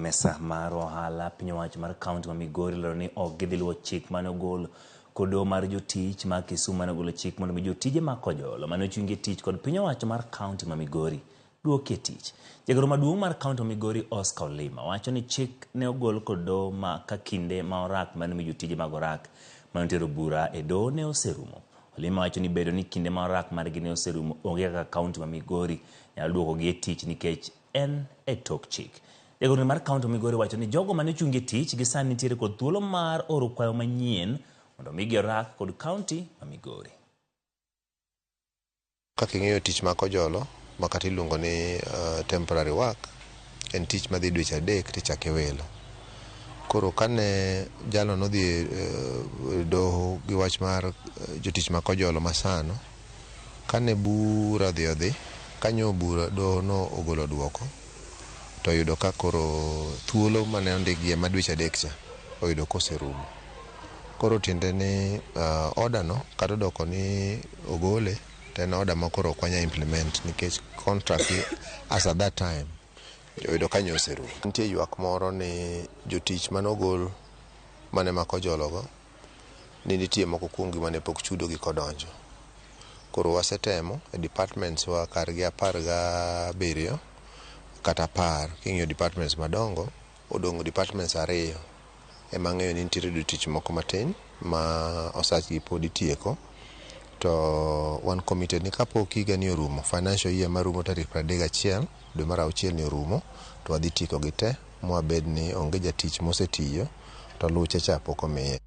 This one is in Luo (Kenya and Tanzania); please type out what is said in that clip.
Mesa mar ohala piny owacho mar kaunti ma Migori lero ni ok gidhi luwo chik mane ogol kod doho mar jotich ma Kisumu mane ogolo chik mondo mi jotije ma Kojolo mane ochungi e tich kod piny owacho mar kaunti ma Migori duoki e tich. Jagoro maduong' mar kaunti ma Migori Oscar Olima wacho ni chik ne ogol kod doho ma ka kinde ma orak mane omi jotije mag orak mane otero bura e doho ne oserumo. Olima wacho ni bedo ni kinde ma orak margi ne oserumo onge kaka kaunti ma Migori nyalo duokogi e tich nikech en e tok chik. Jagoro mar kaunti ma Migori wacho ni jogo mane ochungi e tich gi sani nitiere kod thuolo mar oro kwayo manyien mondo omigi orak kod kaunti ma Migori. Kaka ing'eyo tich ma Kojolo ma kata iluongo ni temporary work en tich madhi dweche 3 tichako iwilo. Koro kane jalo nodhi e doho gi wach mar jotich ma Kojolo masano, kane bura odhi odhi, kanyo bura doho no ogolo duoko to oyudo ka koro thuolo mane ondikgie ma dweche 3 cha oyudo koserumo. Koro tiende ni order no kata odoko ni ogole to en order ma koro ok wanyal implement nikech contract as at that time oyudo ka nyo oserumo. Nitie ywak moro ni jotich mane ogol mane ma Kojolo go ni nitie moko kuomgi mane pok chudo gi kodonjo. Koro wasetemo e departments wa kargi 17 kata 10 king'iyo departments madongo odong' departments 2 ema ang'eyo ni nitiere jotich moko matin ma osachgi pod itieko to wan committed ni kapok higa ni orumo financial year marumo tarik 31 dwe mar auchiel ni orumo to wadhi tieko gi te mwabed ni onge jatich mosetiyo to luche cha pok omiye.